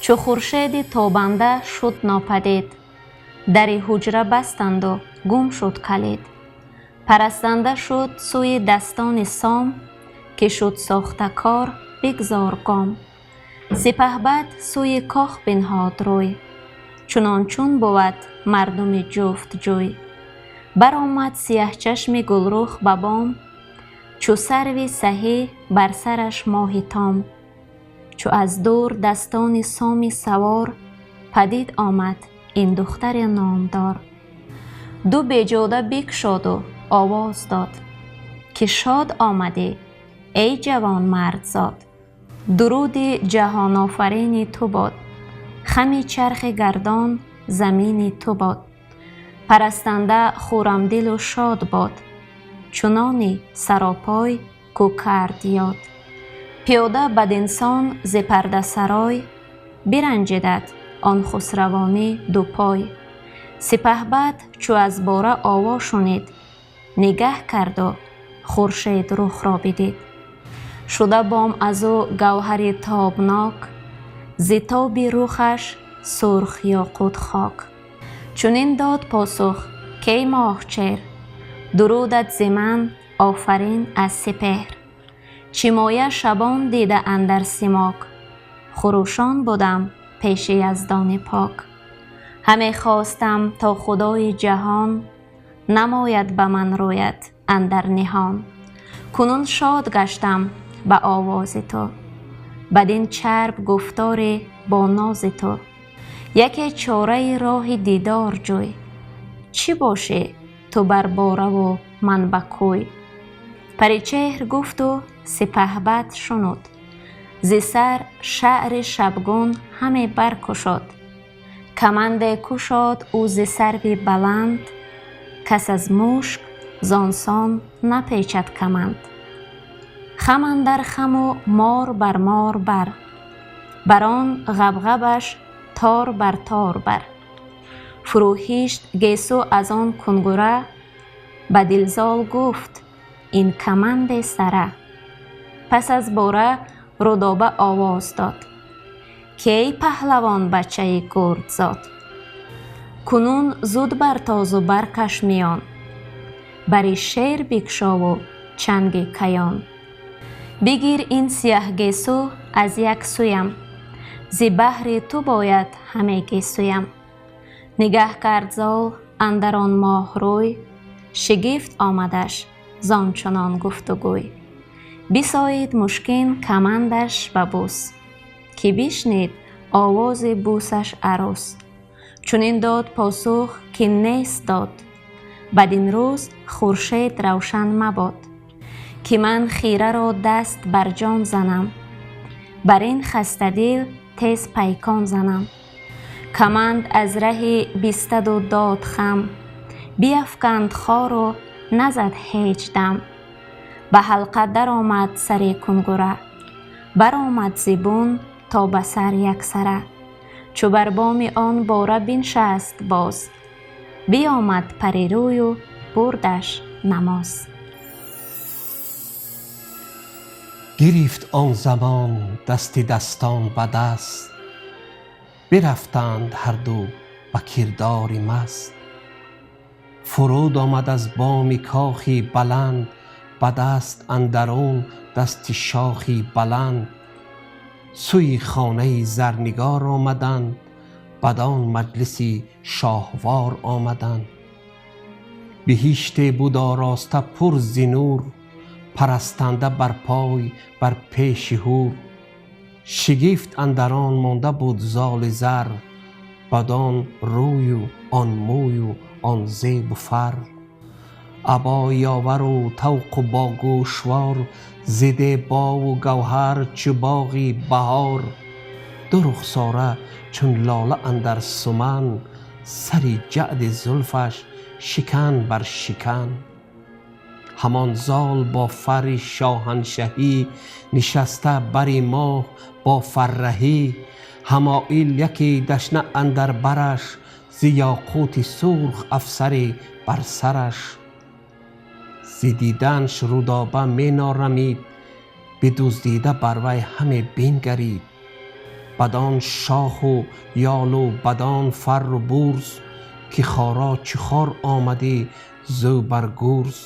Чу хуршеди тобанда шуд нопадид, дари ҳуҷра бастанду гум шуд калид. Парастанда шуд сӯи дастони Сом, ки шуд сохта кор, бигзор гом. Сипаҳбад сӯи кох бинҳод рӯй, чунон чун бувад мардуми ҷуфтҷӯй. Баромад сиёҳчашми гулрух ба бом, чу сарви саҳӣ бар сараш моҳи том. Чу аз дур дастони Соми савор, падид омад ин духтари номдор. Ду беҷода бикшоду овоз дод, ки шод омадӣ, эй ҷавонмардзод. Дуруди ҷаҳонофарини ту бод, хами чархи гардон замини ту бод. Парастанда хуррамдилу шод бод, чунони саропой ку кард ёд. Пиёда бадинсон зи пардасарой биранҷидад он хусравонӣ дупой. Сипаҳбад чу аз бора ово шунид, нигаҳ карду хуршед рухро бидид. Шуда бом аз ӯ гавҳари тобнок, зи тоби рухаш сурх ёқут хок. Чунин дод посух кей моҳчер, дурудат зи ман офарин аз сипеҳр. Чӣ моя шабон дида андар симок, хурӯшон будам пеши Яздони пок. Ҳаме хостам то Худои ҷаҳон намояд ба ман рӯят андар ниҳон. Кунун шод гаштам ба овози ту, бадин чарб гуфторе бо нози ту. Яке чораи роҳи дидор ҷӯй, чӣ бошӣ ту бар бораву ман ба кӯй. Паричеҳр гуфту сипаҳбад шунуд, зи сар шаъри шабгун ҳаме баркушод. Каманде кушод ӯ зи сарви баланд, кас аз мушк зонсон напечад каманд. Хам андар хаму мор бар мор бар, бар он ғабғабаш тор бар тор бар. Фурӯҳишт гесӯ аз он кунгура, ба дилзол гуфт ин каманде сара. Пас аз бора Рудоба овоз дод, ки эй паҳлавон бачаи гурдзод. Кунун зуд бартозу баркаш миён, бари шер бикшову чанги каён. Бигир ин сиёҳгесӯ аз як сӯям, зи баҳри ту бояд ҳаме гесӯям. Нигаҳ кард зол андар он моҳрӯй, шигифт омадаш зон чунон гуфтугӯй. Бисоид мушкин камандаш ба бӯс, ки бишнид овози бӯсаш арӯс. Чунин дод посух ки нест дод, бадин рӯз хуршед равшан мабод, ки ман хираро даст бар ҷон занам, бар ин хастадил тез пайкон занам. Каманд аз раҳи бистаду дод хам, биафканд хору назад ҳеҷ дам. Ба ҳалқа даромад сари кунгура, баромад зи бун то ба сар яксара. Чу бар боми он бора биншаст боз, биомад парирӯю бурдаш намоз. Гирифт он замон дасти дастон ба даст, бирафтанд ҳарду ба кирдори маст. Фуруд омад аз боми кохи баланд, ба даст андарун дасти шохи баланд. Сӯи хонаи зарнигор омаданд, бадон маҷлиси шоҳвор омаданд. Биҳиште буд ороста пур зи нур, парастанда бар пой бар пеши ҳур. Шигифт андарон монда буд золи зар, бадон рӯю он мӯю он зебу фар. Або ёвару тавқу бо гӯшвор, зи дебову гавҳар чу боғи баҳор. Ду рухсора чун лола андар суман, сари ҷаъди зулфаш шикан бар шикан. Ҳамон зол бо фарри шоҳаншаҳӣ, нишаста бари моҳ бо фарраҳӣ. Ҳамоил яке дашна андар бараш, зи ёқути сурх афсаре бар сараш. Зи диданш Рудоба менорамид, бидуздида бар вай ҳаме бингарид. Бадон шоху ёлу бадон фарру бурз, ки хоро чу хор омадӣ зӯ бар гурз.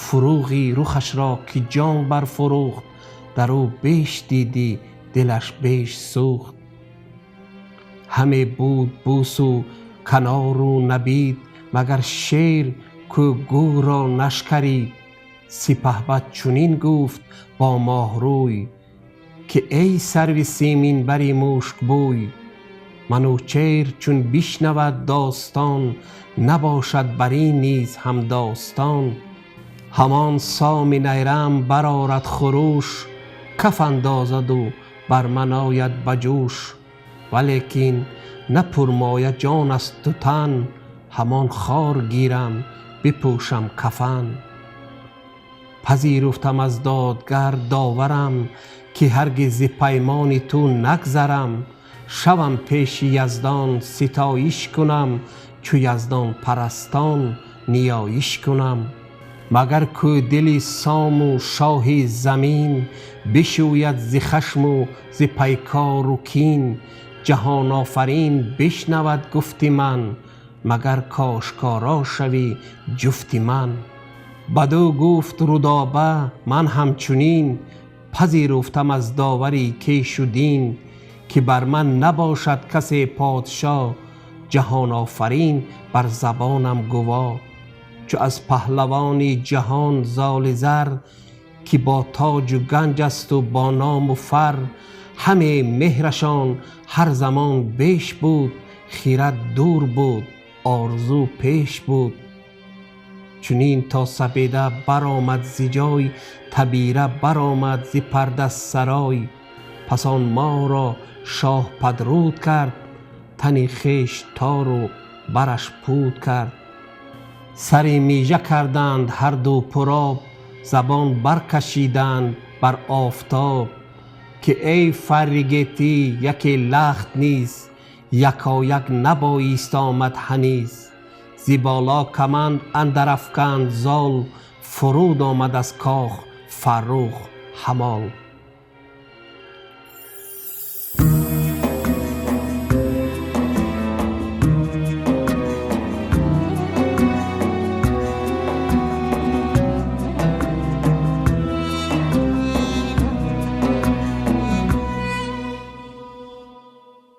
Фурӯғи рухашро ки ҷон барфурӯхт, дар ӯ беш дидӣ дилаш беш сӯхт. Ҳаме буд бӯсу канору набид, магар шер кӯ гӯрро нашкарид. Сипаҳбад чунин гуфт бо моҳрӯй, ки эй сарви симин бари мушкбӯй, Манучеҳр чун бишнавад достон, набошад бар ин низ ҳамдостон. Ҳамон соми найрам барорад хурӯш, каф андозаду бар ман ояд ба ҷӯш. Валекин на пурмоя ҷон асту тан, ҳамон хор гирам бипӯшам кафан. Пазируфтам аз додгар доварам, ки ҳаргиз зи паймони ту нагзарам. Шавам пеши Яздон ситоиш кунам, чу Яздон парастон ниёиш кунам. Магар кӯ дили сому шоҳи замин, бишӯяд зи хашму зи пайкору кин. Ҷаҳонофарин бишнавад гуфти ман, магар кошкоро шавӣ ҷуфти ман. Бадӯ гуфт Рудоба ман ҳамчунин, пазируфтам аз довари кешу дин, ки бар ман набошад касе подшоҳ, ҷаҳонофарин бар забонам гуво. Чу аз паҳлавони ҷаҳон золи зар, ки бо тоҷу ганҷ асту бо ному фар, ҳаме меҳрашон ҳар замон беш буд, хирад дур буд, орзу пеш буд. Чунин то сапеда баромад зи ҷой, табира баромад зи парда сарой. Пас он моҳро шоҳ падруд кард, тани хеш тору бараш пуд кард. Сари мижа карданд ҳарду пуроб, забон баркашиданд бар офтоб. Ки эй фарри гетӣ яке лахт низ, якояк набоист омад ҳаниз. Зи боло каманд андар афканд зол, фуруд омад аз кох Фаррух ҳамол.